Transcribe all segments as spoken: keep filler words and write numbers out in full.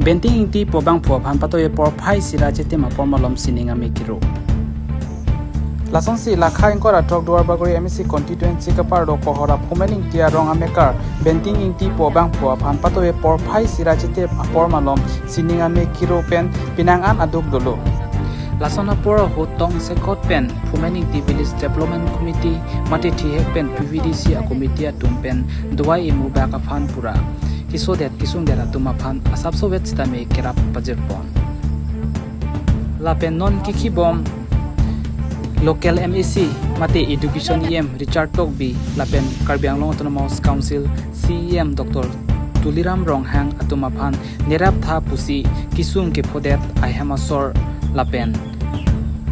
Benting Ingti pu abangphu aphan patoye porphai sira chitim apor malom sining ame kiro. Lasonsi lakha ingkoi ra throk Duarbagori M A C constituency keparlo Kohora Phumen Ingti arong amekar Benting Ingti pu abangphu aphan patoye porphai sira chitim apor malom sining ame kiro pen penang an aduk dolo. Lason apor ahut tongsekot pen Phumen Ingti Village Development Committee mate thihek pen P V D C a-committee atum pen dawai imu bak aphan pura kesodet kesungdet atum aphan asapso vet sitame kerap pajirpon. Lapen non kikhibom local M A C mate Education E M Richard Tokbi lapen Karbi Anglong Autonomous Council C E M Doctor Tuliram Ronghang atum aphan nerap tha pusi kesung kephodet ahem asor lapen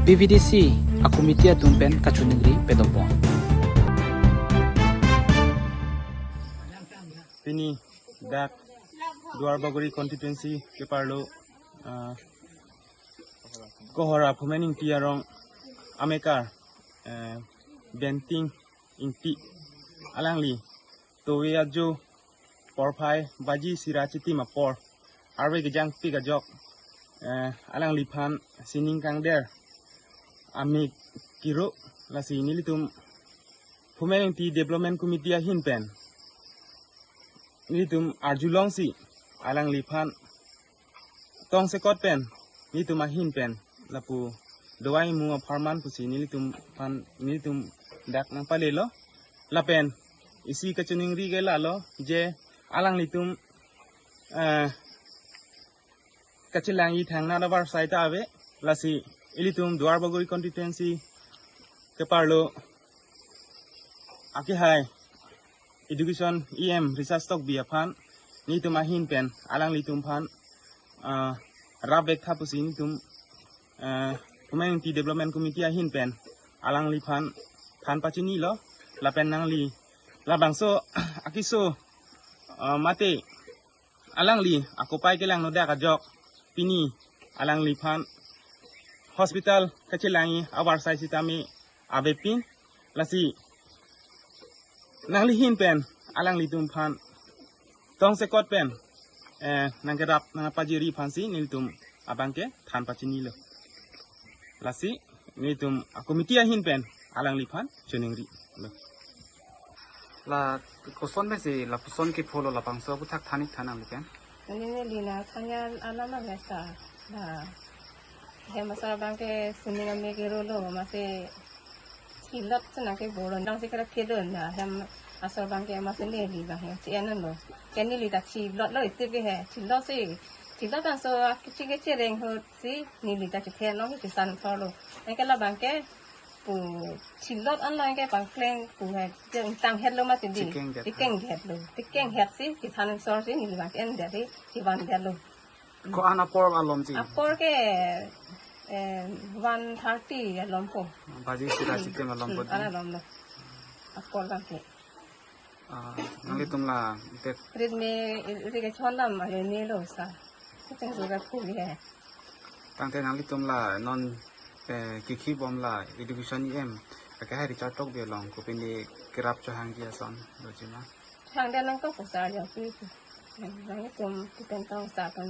P V D C a-committee atum pen kachiningri pedopon. Pini dak Duarbagori constituency keparlo, ah, Kohora Phumen Ingti arong amekar, eh, Benting Ingti alangli towe ajo porphai baji sira chitim apor arve kejangpik ajok, eh, alangliphan sining kangder ame kiro. Lasi nelitum Phumen Ingti Development Committee ahin pen nelitum arjulongsi alangliphan tongsekot pen nelitum ahin pen lapu dawai imu apharman pusi nelitum aphan nelitum dak nangpalelo. Lapen isi kachiningri ke lalo je alanglitum, eh, kachelang-i thangnat avarsai ta ave. Lasi ilitum Duarbagori constituency keparlo akehai Education E M Richard Tokbi aphan nelitum ahin pen alanglitum aphan, ah, rap vek tha pusi nelitum, ah, Phumen Ingti Development Committee ahin pen alangliphan than pachinilo. Lapen nangli labangso akeso, ah, mate alangli akopai kelangnodak ajok pini alangliphan hospital kachelang-i avarsai sitame avepin. Lasi nangli ahin pen alanglitum aphan tongsekot pen, eh, nangkerap nangpajiri aphansi nelitum abangke than pachinilo. Lasi nelitum a-committee ahin pen alangliphan chiningrilo. La koson pensi lapuson kepho lo, labangso aphuthak than-ik tha nangli pen? Neli neli na thanya alam avesa la hem asor abangke sining ame kiro lo, masi thilot si nangkebor lo, nangsi kera kedon na hem asor abangke masi neli abang hem si enlo. Ke neli ta thilot lo iti ke he, thilot si, thilot abangso kichi kechereng ahut si neli ta chithe long kisan thor lo. Anke labangke pu thilot an lang ke pangkleng pu he, jeng tang het lo mati di. Chikeng det. Chikeng det lo. Chikeng het si, kisan sor si neli abangke endet di, chivan det lo. Ko-an apor alom si? Apor ke, eh, one thirty alom po. Baji sira chitim alom po. Hmm, di. An alom lo. Apor abangke. Ah, nanglitum la, te. Rit me, ri kechon dam, are me lo sa. Kecheng juga phu he. Tangte nanglitum la, non, eh, kikhibom la, Education E M akehai Richard Tokbi along, kopine kerap chohangji ason doji ma? Chohang dia nangkok pusar jo pi pi. Nanglitum, kitentong sa kan.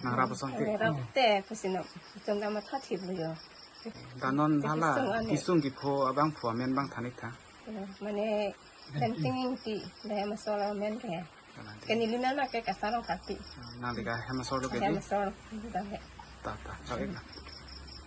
Nangrap asonte? Nangrap te, pusino. Itum dam matha thip lo jo. Danon hala, kesung ane. Kesung kepho abangphu amen abang than-ik tha. Ya, mane Benting Ingti, la hem asor amen ke. Kalang. Ke neli amen ma ke Kasarong Karti. Nangli ke hem asor lo ke di? Hem asor, dam he. Ta, ta, chak-ik na.